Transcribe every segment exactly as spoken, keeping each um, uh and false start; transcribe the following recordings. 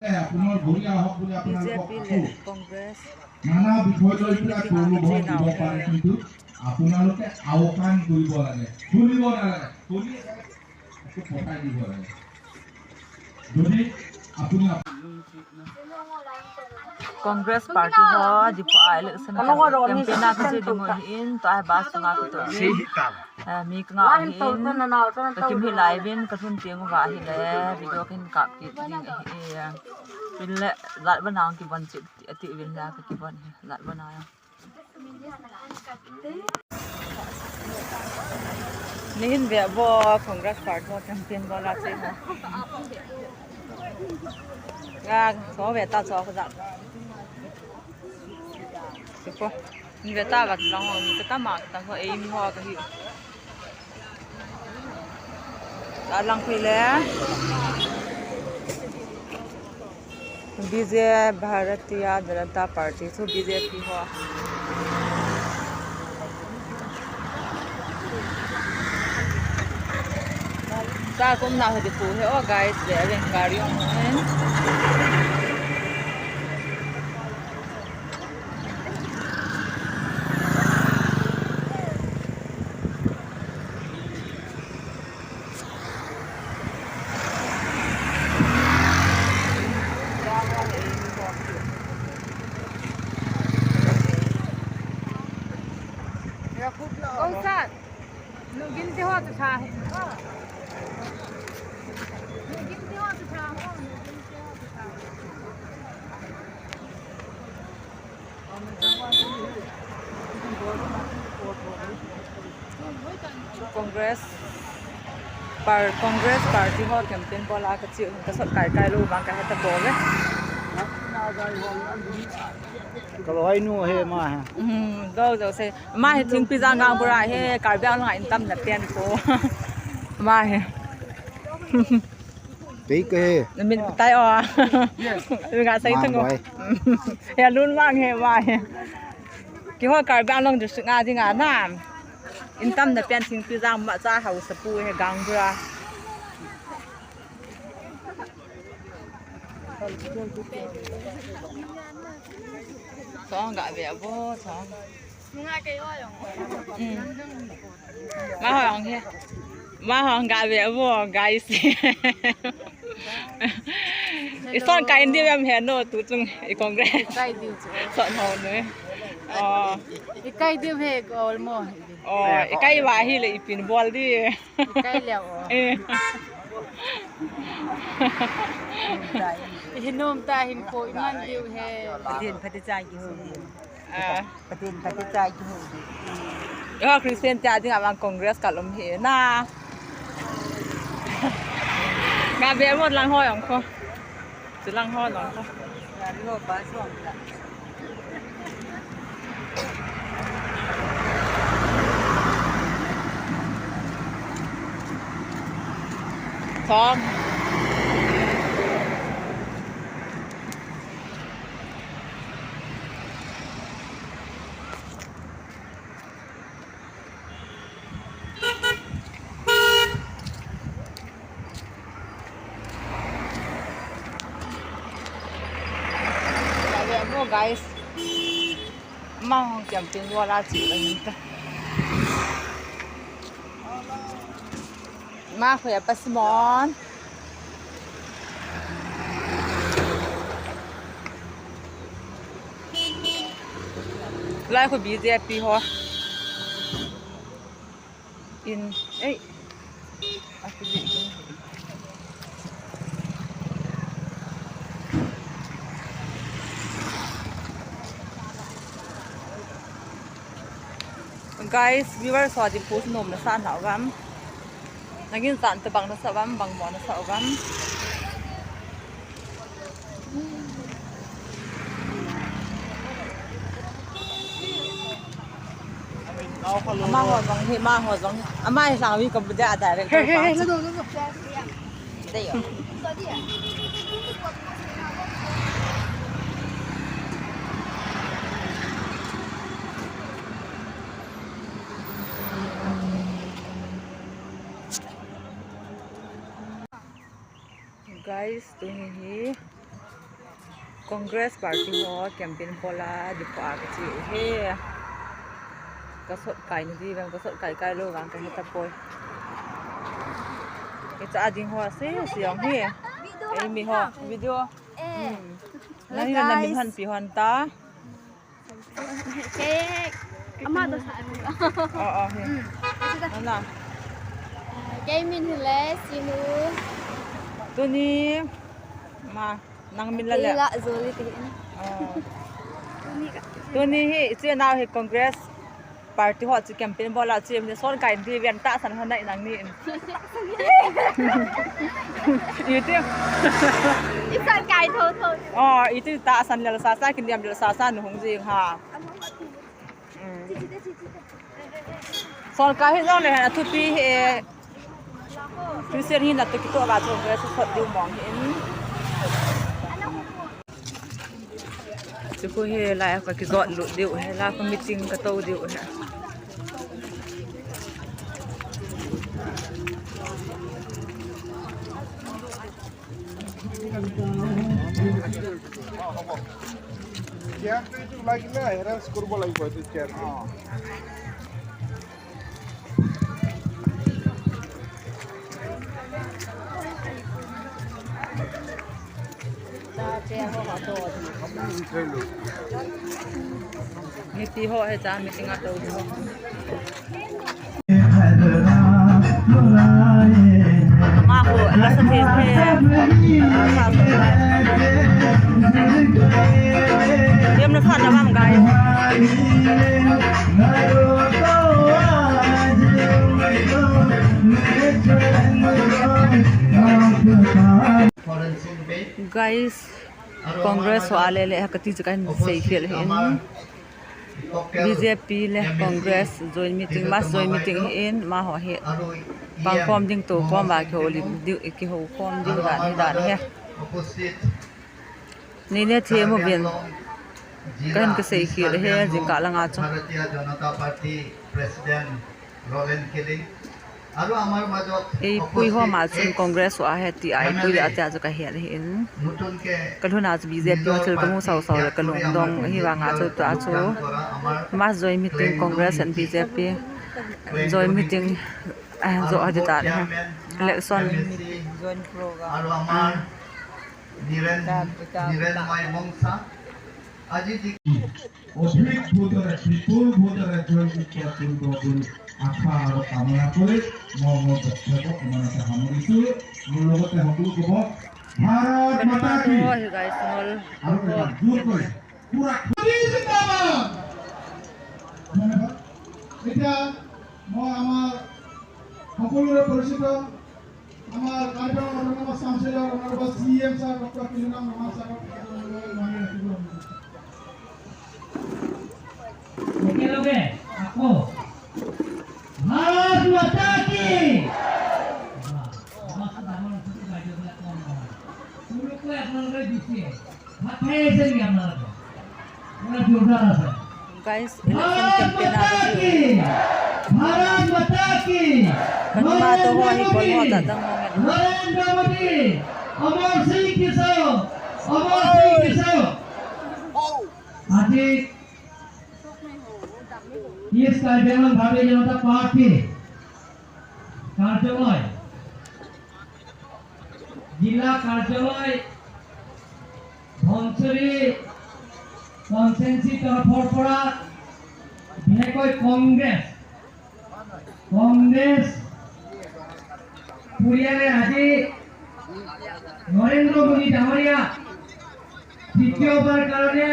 আপোনাৰ ঘূৰি আহক বুলি আপোনালোকক বিজেপি আকৌ লে-, কংগ্ৰেছ নানা বিষয় লৈ পেলাই তেওঁলোকক দিব পাৰে, কিন্তু আপোনালোকে আওকাণ কৰিব লাগে, শুনিব নালাগে, শুনি একো পঠাই দিব লাগে। যদি আপুনি Congress party ho, Diphu a election campaign a kache ding u ahin, tua hi bus sunga katoh in, eh, mi kanga ahin, kakim hih lai uvin, kalhun teng uva ahile, video kahin kap kit ding ahi, eh, pin le, lat bana kibon cheh, ati uvin le, kakibon hi, lat bana. Nihin ve vo, Congress party ho campaign bol a che ho. Nga, cho ve ta, cho ko ja. Ko. Ni ve ta va lang ho, ni ka ta ma ka ta ho, ei mi ho ka hi. Alang phi le. B J, Bharatiya Janata Party, so B J P ho. Sa kum na ho di pu he, oh guys, ve ve gari ong hen. Kong Sat, nu gin te ho chu tha he. Nu gin te ho chu tha ho, nu gin te ho chu tha. Congress par-, Congress party ho campaign bol a kache u, kasot kai kai lou vang kahe ta bou ve. Ka loi nu he ma he. Hmm, do do se. Ma he thingpi jang gang bura he, Karbi Anglong a in tamna pen ko. Ma he. Tei ka he. Min tai o. Yes. Min ka sai thang o. Mang boi. Ya lun mang he, ma he. Keiho Karbi Anglong district a ding a na. In tamna pen thingpi jang ma cha hausa pu he gang bura. Chong ga ve vo, chong. Nunga kei ho jong. Mm. Ma ho jong he. Ma ho jong ga ve vo, guys. I son kai diu em he no, tu chung i Congress. Kai diu chu. Son ho no. Oh. I kai diu he ko mo. Oh, i kai va hile i pin bol di. I kai leo o. Eh. I hin nom ta hin ko i man diu he. Pathen phatechan kihou diu. Ah. Pathen phatechan kihou diu. Eiho Christian te dinga vang Congress kal um hi na. Nga be mo lang ho jong ko. Chulang ho jong ko. Chong. Guys, amahon campaign wala chi ta. Ma khoa pasimon. Lai khu B J P ho. In, ei. Guys, viewers ho, Diphu nom nasa nau vem? Nangin san te bang nasa vem, bang mo nasa vem? Amaho jong hi, amaho jong hi. Ama hi lang wi ka bu dia director pa. Dei o. Guys, tuni hi Congress party ho campaign bol a ding a kache hi. Ka sot kai nadiu vem, ka sot kai kai lou vang ka heta poi. Hiche a ding ho ase, ase jong hi. Ei mi ho, video. Hmm. Nani na min han pi hon ta. Ke, ama to sa. Oh, oh, hi. Hmm. Nana. Ke min hi le, Sinu. Tuni, ma, nang min la le. Kila Zoli ti. Oh. Tuni ka. Tuni hi, iche nau hi Congress party ho chu campaign bol a chu em ni son kai nadiu vem tahsan hon nai nangni. Iti. Isan kai tho tho. Oh, iti tahsan lel sasa, kiniam lel sasa nu hung jing ha. Hmm. Son kai hi jong le athupi hi. Christian hina toh kitoh a chu Congress sot diu mong hi in. Chu khu hi lai ka kijot lut diu hi, lai ka meeting ka to diu hi. Chair to eitu lagi na, arrange koribo lagibo eitu chair. Mipi ho hiche meeting a tou ho. Ama ho, ala sa the the. Yam na phat na bam gai. Guys, Congress ho a le le kati chu kahin seikhel ahin. B J P le Congress joint meeting, mass joint meeting ahin, amaho hi pangkhom ding, toukhom a kihoulim diu, kihoukhom diu dan hi dan hi. Nei le them uvin. Kahin kaseikhel ahi, jingkah langa chu. Eipui ho ma chun Congress ho ahi tia eipui a tia chu kahet ahin. Kalhun a chu B J P ho thil kamu sao sao le kalungdong ahi vanga chu tua chu mass joint meeting Congress and B J P joint meeting, eh, jo ahi ta le election. অধিক ভোটেৰে, বিপুল ভোটেৰে জয়যুক্ত কৰিব বুলি আশা আৰু কামনা কৰি মই মোৰ বক্তব্য ইমানতে সামৰিছো। মোৰ লগতে সকলো ক'ব, ভাৰত মাতা কি? আৰু এটা জোৰ কৰে, পুৰা জিন্দাবাদ। ধন্যবাদ। এতিয়া মই আমাৰ সকলোৰে পৰিচিত আমাৰ কাৰ্বি আংলং অট'নমাছ কাউন্সিলৰ অনাৰেবল চি ই এম ছাৰ ডক্টৰ কিলোৰাম ৰঙা ছাৰক তেখেতৰ মঞ্চলৈ মাতি ৰাখিব। একেলগে আকৌ ভাৰত মাতা কি? বাহ, আৱাজটো ডাঙৰ উঠিছে বাইদেউবিলাক, কম নহয়। সৰুকৈ আপোনালোকে দিছে। ভাত খাই আছে নেকি আপোনালোকে? পুৰা জোৰদাৰ আছে। Guys, election campaign a ka ji. Bharat माता की। Kanima to ho hi kol ho ta dang ho ngen. Narendra मोदी, अमर सिंह की सेवा, अमर सिंह की सेवा। আজি East Karbi Anglong Bharatiya Janata Party কাৰ্যালয়, জিলা কাৰ্যালয় ধনশিৰি কনষ্টিটুৱেঞ্চি তৰফৰ পৰা বিশেষকৈ কংগ্ৰেছ, কংগ্ৰেছ পৰিয়ালে আজি নৰেন্দ্ৰ মোদী ডাঙৰীয়া তৃতীয়বাৰ কাৰণে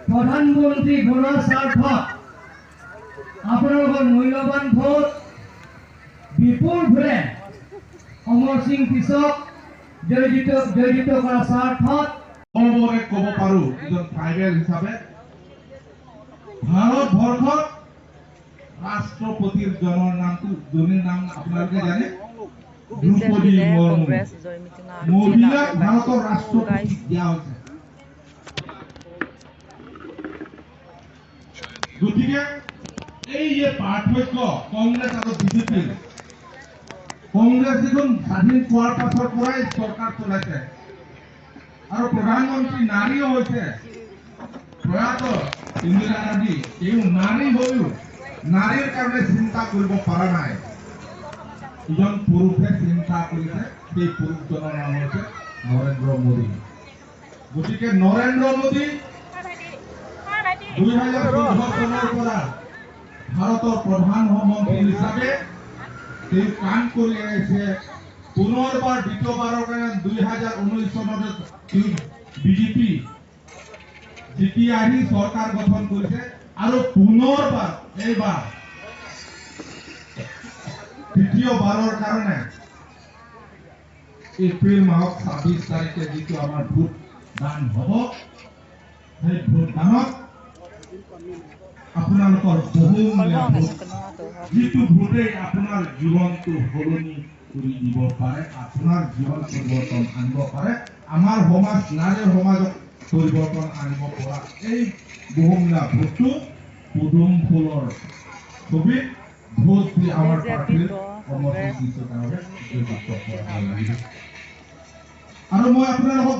প্ৰধানমন্ত্ৰী বনোৱাৰ স্বাৰ্থত আপোনালোকৰ মূল্যৱান ভোট বিপুল ভোটে অমৰ সিং তিছক জয়যুক্ত, জয়যুক্ত কৰাৰ স্বাৰ্থত গৌৰৱেৰে ক'ব পাৰোঁ, এজন ট্ৰাইবেল হিচাপে ভাৰতবৰ্ষত ৰাষ্ট্ৰপতিৰ জনৰ নামটো, জনীৰ নাম আপোনালোকে জানে? দ্ৰৌপদী মুৰ্মু। মহিলাক ভাৰতৰ ৰাষ্ট্ৰপতি দিয়া হৈছে। গতিকে এই যে পাৰ্থক্য কংগ্ৰেছ আৰু বিজেপিৰ, কংগ্ৰেছ দেখোন স্বাধীন পোৱাৰ পাছৰ পৰাই চৰকাৰ চলাইছে। আৰু প্ৰধানমন্ত্ৰী নাৰীও হৈছে প্ৰয়াত ইন্দিৰা গান্ধী, তেওঁ নাৰী হৈও নাৰীৰ কাৰণে চিন্তা কৰিব পৰা নাই। এজন পুৰুষে চিন্তা কৰিছে, সেই পুৰুষজনৰ নাম হৈছে নৰেন্দ্ৰ মোদী। গতিকে নৰেন্দ্ৰ মোদী দুই হাজাৰ চৈধ্য চনৰ পৰা ভাৰতৰ প্ৰধানমন্ত্ৰী হিচাপে তেওঁ কাম কৰি আহিছে। পুনৰবাৰ দ্বিতীয়বাৰৰ কাৰণে দুই হাজাৰ ঊনৈশ চনত তেওঁ বিজেপি জিকি আহি চৰকাৰ গঠন কৰিছে আৰু পুনৰবাৰ এইবাৰ তৃতীয়বাৰৰ কাৰণে এপ্ৰিল মাহৰ ছাব্বিছ তাৰিখে যিটো আমাৰ ভোট দান হ'ব, সেই ভোট দানত আপোনালোকৰ বহুমূলীয়া ভোট, যিটো ভোটে আপোনাৰ জীৱনটো সলনি কৰি দিব পাৰে, আপোনাৰ জীৱন পৰিৱৰ্তন আনিব পাৰে, আমাৰ সমাজ, নাৰীৰ সমাজক পৰিৱৰ্তন আনিব পৰা এই বহুমূলীয়া ভোটটো পদুম ফুলৰ ছবিত ভোট দি আমাৰ প্ৰাৰ্থীৰ কৰ্মসূচী ডাঙৰে জয়যুক্ত কৰাব লাগিব। আৰু মই আপোনালোকক